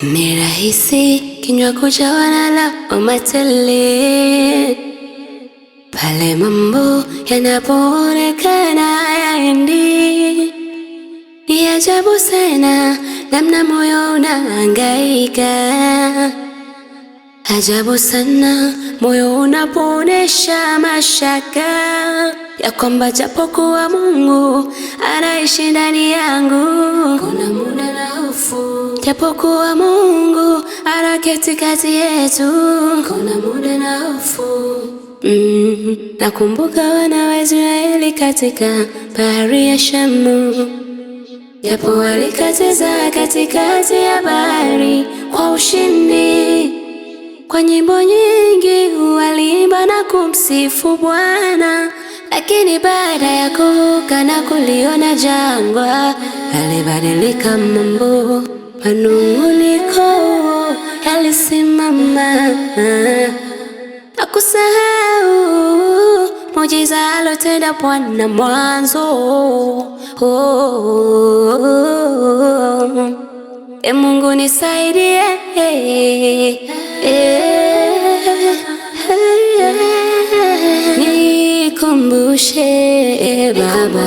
Ni rahisi kinywa kujawa na lawama tele pale mambo yanapoonekana hayaendi. Ni ajabu sana namna moyo unahangaika, ajabu sana moyo unapoonesha mashaka ya kwamba japokuwa Mungu anaishi ndani yangu, kuna muda na hofu, japokuwa Mungu anaketi kati yetu, kuna muda na hofu. Nakumbuka wana wa Israeli katika bahari ya Shamu, japo walikatiza katikati ya bahari kwa ushindi, kwa nyimbo nyingi waliimba na kumsifu Bwana, lakini baada ya kuvuka na kuliona jangwa, yalibadilika mambo, manung'uniko yalisimama na kusahau muujiza alotenda Bwana mwanzo. Oh. E Mungu nisaidie, nikumbushe Baba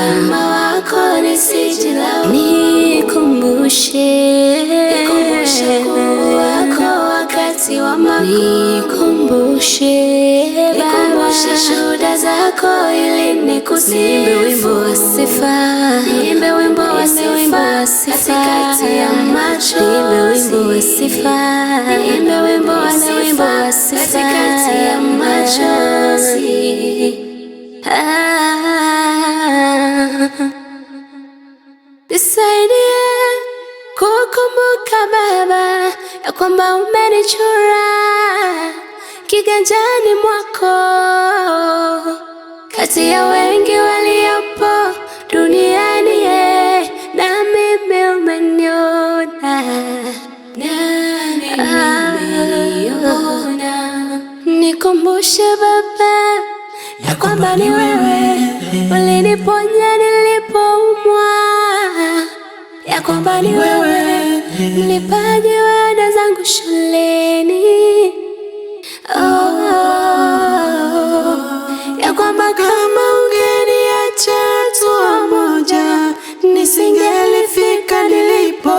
wema wako nisijilaumu, nikumbushe, nikumbushe ukuu wako wakati wa magumu, nikumbushe nikumbushe Baba, shuhuda zako ili nikusifu, niimbe wimbo wa sifa, niimbe wimbo wa niimbe wimbo wa sifa sifa katikati ya machozi, niimbe wimbo wa sifa, niimbe wimbo wa niimbe wimbo sifa wa sifa katikati ya machozi. Ah. Nisaidie kukumbuka Baba ya kwamba umenichora kiganjani mwako, kati ya wengi waliopo duniani, na mimi umeniona, Nami nimeiona Nikumbushe Baba ya kwamba ni wewe uliniponya nilipoumwa, ya kwamba ni wewe mlipaji wa ada zangu shuleni. Oh, ya kwamba kama ungeniacha hatua moja nisingelifika nilipo.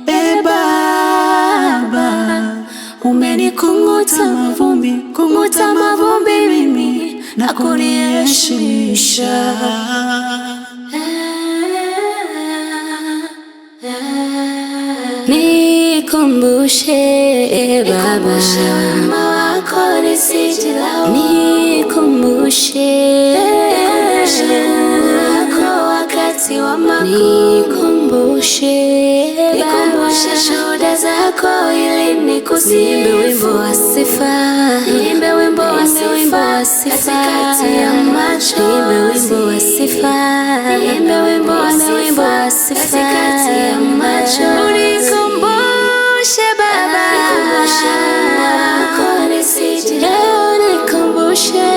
E Baba, umenikunguta mavumbi, kunguta mavumbi mimi na kuniheshimisha. Nikumbushe Baba, Nikumbushe wema wako nisijilaumu, nikumbushe, nikumbushe ukuu wako wakati wa magumu, nikumbushe nikumbushe Baba, shuhuda zako ili niimbe wimbo nikusifu, wa sifa, niimbe wimbo wa niimbe wimbo sifa wa sifa katikati ya niimbe wimbo wa machozi, sifa, niimbe wimbo wa niimbe wimbo sifa wa sifa katikati ya machozi. Unikumbushe Baba, Nikumbushe wema wako nisijilaumu, nikumbushe,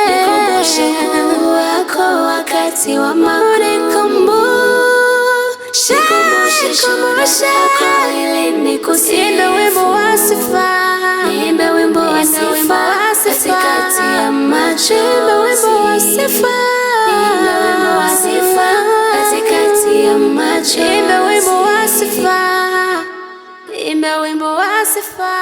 nikumbushe ukuu wako wakati wa magumu, unikumbushe, nikumbushe shuhuda zako ili niimbe wimbo nikusifu, wa sifa, niimbe wimbo wa niimbe wimbo sifa wa sifa, katikati ya niimbe wimbo wa machozi, sifa, niimbe wimbo wa sifa katikati ya niimbe wimbo wa machozi. sifa, niimbe wimbo wa sifa.